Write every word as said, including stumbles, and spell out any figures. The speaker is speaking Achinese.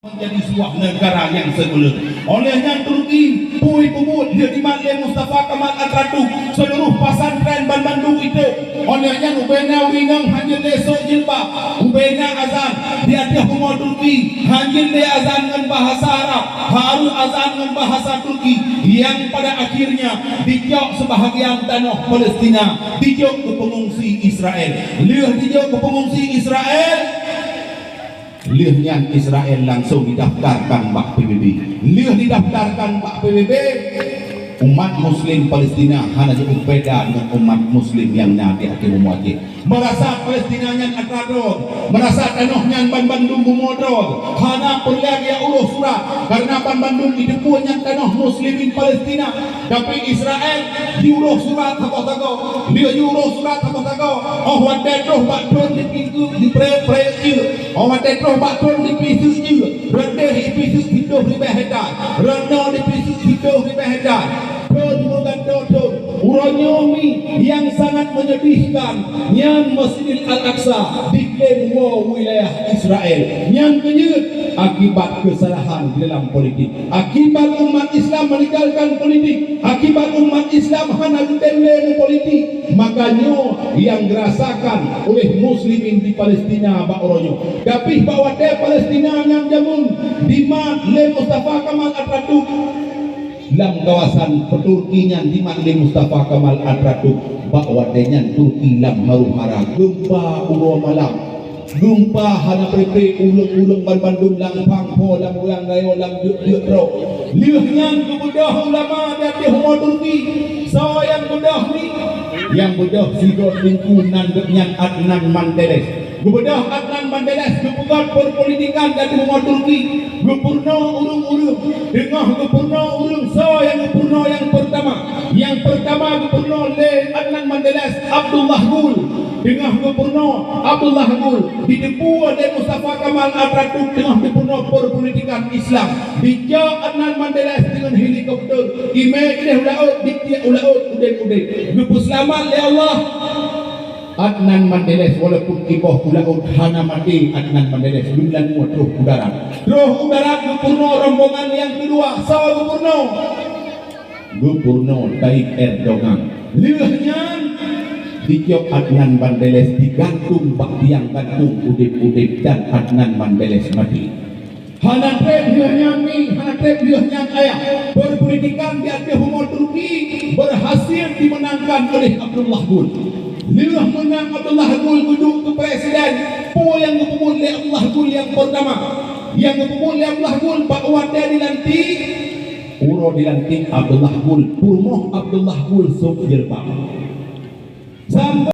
Menjadi sebuah negara yang sekuler. Oleh nyan Turki pui peubuet lheueh jimat lé Mustafa Kamal Atatürk, seluruh pesantren banmandum itôp. Oleh nyan ubena ureueng inong hanjeuet lé sôk jilbab, ubena azan di ateueh rumoh Turki hanjeuet lé azan ngon bahasa Arab, harôh azan ngon bahasa Turki, yang pada akhirnya dijok sebahagian tanoh Palestina dijok keu peungungsi Israel. Lheueh dijok keu peungungsi Israel, lheueh nyan Israel langsung didaftarkan bak P B B. Lheueh didaftarkan bak P B B, umat Muslim Palestina hana jipeubeda ngon umat Muslim nyang na di ateueh bumoe Aceh. Meurasa Palestina nyan atra droe, meurasa tanoh nyan banmandum bumoe droe, hana peureulée geuurôh surat, kareuna banmandum jiteupeue nyan tanoh Muslimin Palestina. Tapi Israel jiurôh surat sagoe-sagoe, lheueh jiurôh surat sagoe-sagoe, 'oh watée troh bak thon jipiseuk, jipreh-preh jeuet. 'Oh watée troh bak thon jipiseuk jeuet, rot deh jipiseuk siploh ribée hektar, rot noe jipiseuk siploh ribée hektar. Thon meugantoe thon. Uroe nyoe mi nyang sangat menyedihkan, nyan Masjidil Al-Aqsa diklaim woe wilayah Israel. Nyan keuh jeuet akibat keusalahan di dalam politik. Akibat umat Islam meninggalkan politik, akibat umat Islam hana geutem lé meupolitik, maka nyoe nyang geurasakan oleh muslimin di Palestina bak uroe nyoe. Tapi bak watée Palestina nyang jameun dimat lé Mustafa Kamal Atatürk lam kawasan Turki nyan dimat lé Mustafa Kamal Atatürk, bak watée nyan Turki lam haru-hara, geumpa uroe malam. Geumpa hana preh-preh, uleueng-uleueng banmandum lam phang pho, lam rang rayeuk, lam jeuet-jeuet droe. Lheueh nyan geubeudôh ulama di ateueh rumoh Turki. Soe nyang beudôh nyan? Nyang beudôh sidroe teungku nan geuh nyan Adnan Menderes. Geubeudôh Adnan Menderes geupeugöt perpolitikan di ateueh rumoh Turki. Geupeurunoe ureueng-ureueng. Teungoh geupeurunoe ureueng, soe nyang geupeurunoe nyang peurtama? Nyang peurtama geupeurunoe lé Adnan Menderes, Abdullah Gül. Teungoh geupeurunoe Abdullah Gül, jiteupeue lé Mustafa Kamal Atatürk teungoh jipeurunoe perpolitikan Islam. Dijok Adnan Menderes deungon helikopter, imé ideh u laôt, jitiek u laôt udeb-udeb. Geupeuseulamat lé Allah Adnan Menderes, walaupun iboh u laôt hana maté Adnan Menderes, geumeulangue troh u darat. Troh u darat geupeurunoe rombongan nyang keudua, soe geupeurunoe? Geupeurunoe Tayyip Erdogan. Lheueh nyan, dijok Adnan Menderes digantung bak tiang gantung udeb-udeb dan Adnan Menderes maté. Hana treb lheueh nyan mi, hana treb lheueh nyan ayah. Perpolitikan di ateueh rumoh Turki berhasil dimenangkan oleh Abdullah Gül. Lheueh meunang Abdullah Gül geuduek keu presiden, peue nyang geupeubuet lé Abdullah Gül nyang peurtama? Nyang geupeubuet lé Abdullah Gül bak watée dilantik, uroe dilantik Abdullah Gül, peurumoh Abdullah Gül sôk jilbab. Sampoe